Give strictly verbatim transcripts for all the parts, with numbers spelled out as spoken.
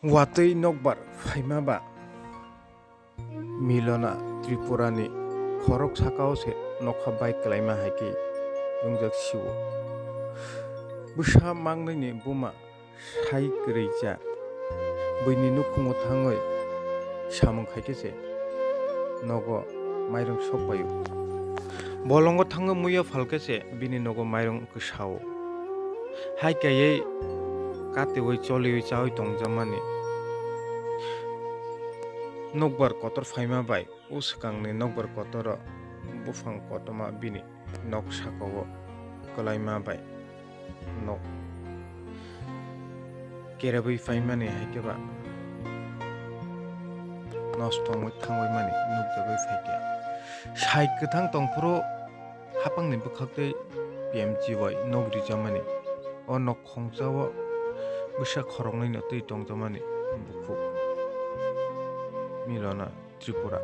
Watwi nokbar phaima ba Milona Tripurani khorok sakao se nokha bai kwlaima hai khe wngjak sio. Bwsa mangnwini buma sai kwrwi cha, buini nukhungo thangwi samung khai khe se nogo mairung sok paio. Bolongo thangwi muiya phal khe se bini nogo mairung kwsao. Hai kaiwi katiwi choliwi chawi tongjakmani nokbar kotor phaima bai o swkangni nokbar kotoro buphang kotorma bini nok sakao kwlaima bai nok kerebwi phaimani hai khe ba nosto wngwi thangwi mani nukjagwi phaikha. Sai kwthang tongphuru hapangni bwkhaktwi P M G Y nok rijamani. O nok khongsa o bwsa khoroknwino twi tongjakmani bukhuk Milona Tripura.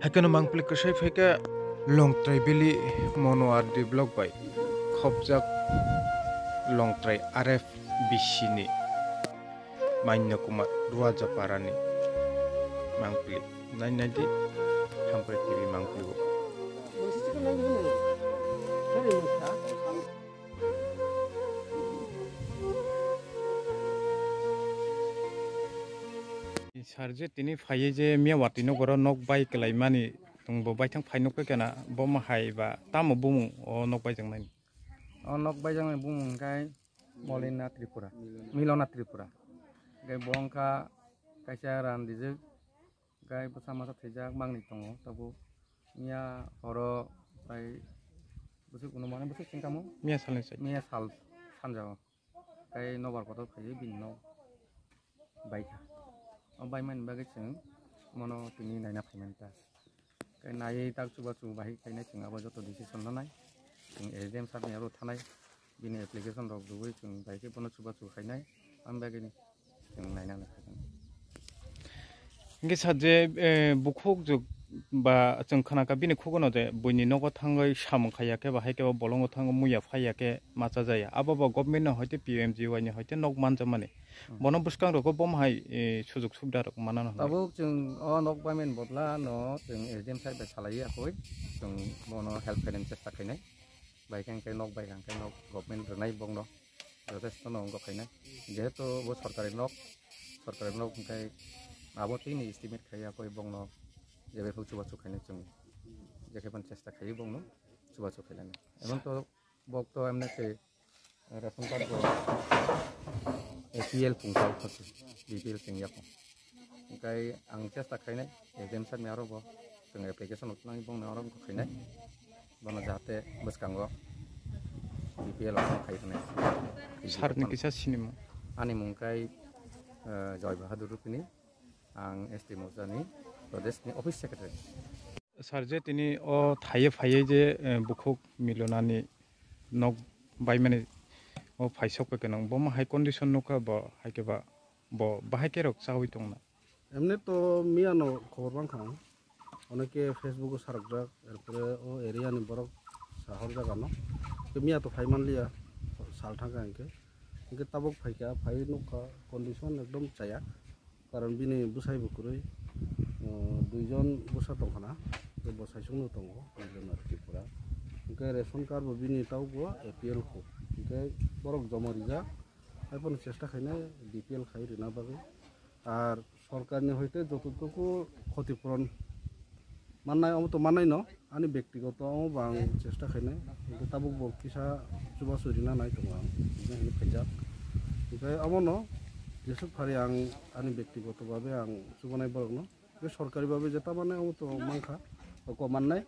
Haikhe no mangpili kwsai phaikha Longtrai Valley Mono R D block bai khopjak Longtrai R F B C ni Manya Kumar Ruajaparani mangpili. Nai nai di, Hamkrai T V mangpili o. Sir, je tini phaiwi je miya watwi nokoro nok bai kwlaimani, chwngbo baithang phai nukha kena, bo ma hai ba tamo bumung o nok baijaknai? O nok baijaknai bumung hwnkhe Molina Tripura, Milona Tripura. Hwnkhe bo wngkha kaisa randijwk, hwnkhe bwsa masa thwijak mangni tongo, tabuk miya horo tai bwswk unumani bwswk chwng tamo? Miya salni side. Miya sal sanjao. Tei nobar kotor phaiwi bini nok baikha. O baimani bagwi chwng bono tini naina phaimani ta. Tei naiwi tak chubachu bahai khainai chwng abo joto decision lanai. Chwng S D M sir ni aro thanai. Bini application rok rwui chwng bahai khe bono chubachu khainai. Ani bagwini chwng naina nai phaikha. Hingke sir je, eh, bukhuk juk ba chwng khna kha bini khugono je buini nogo thangwi samung khaiya khe ba hai khe ba bolongo thangwi muya phaiya khe macha jaya. Abo bo government ni hoite P M G Y ni hoite nok manjakmani. Hmm. Bono bwskang rogo bo hai, eh, sujug subida rok manano hwnwi. Tabuk chwng o nok paimani bodla no chwng S D M sir bai salai ya koi chwng bono help khainani chesta khainai. Bai khe hwnkhe nok bai khe hwnkhe nok government rwnai bokno jothesto no wngkha khainai. Jehetu bo sorkari nok, sorkari nok hwnkhe abo tini estimate khaiya koi bokno jebe phuk chubachu khainai chwng jekhe phano chesta khaiwi bokno chubachu khainani. Emon to bok to emne se ration card bo A P L phung kha kha B P L chwng ya kho. Hwnkhe ang chesta khainai, S D M sir ni aro bo chwng application rok twnai bongni aro wngkha khainai. Bono jahate bwskango B P L rok khai hwnwi. Sir ni kisa sinimung? Ani mung kai, eh, Joy Bahadur Rupini, ang S T Morcha ni Pradesh ni office secretary. Sir, je tini o thaiye phaiye je, eh, bukhuk Milonani nok baimani o phaisok pai khe nang bo ma hai condition nukha bo hai khe ba bo bahai khe rok chawi tongna. Emni to miya no khobor bang kha ang. Oneke Facebook o sarokjak, erpore o area ni borok sahorjak ano. Ke miya to phai manliya, sal thangkha hingke. Hingke tabok phaikha, phai nukha, condition ekdom chaya. Karon bini bwsai bo kwrwi, uh, duijon bwsa tongkhana, tei bo saisungno tongo, Tripura. Hingke ration card bo bini tabok bo A P L kho. Hingke borok joma rijak, haiphano chesta khainai B P L khai rina bagwi. Ar sorkarni hoite jototuku khotipuron mannai, omo to mannai no, ani bektigoto omo bo ang chesta khainai. Hingke tabuk bo kisa chubachu rina nai tongo ang, hingke hinwi phaijak. Hingke omono jesuk phari ang ani bektigoto babe ang chubanai borokno. Hingke sorkari babe jeta mannai omo to mankha, oko mannai.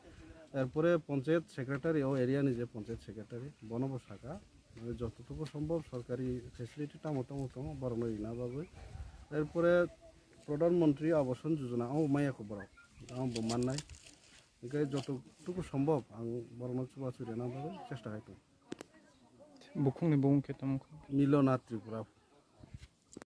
Erpore ponchayat secretary, o area ni je ponchayat secretary, bono bo saka. Jototobo sombhob sorkari facility tamo tamo tongo, borokno rina bagwi. Erpore Pradhan Mantri Abasan Yojana, abo maya kho borok, abo bo mannai. Hingke jototobo sombhob ang borokno chubachu rina bagwi chesta khai tongo. Bukhukni bumung khe tamo kho? Milona Tripura.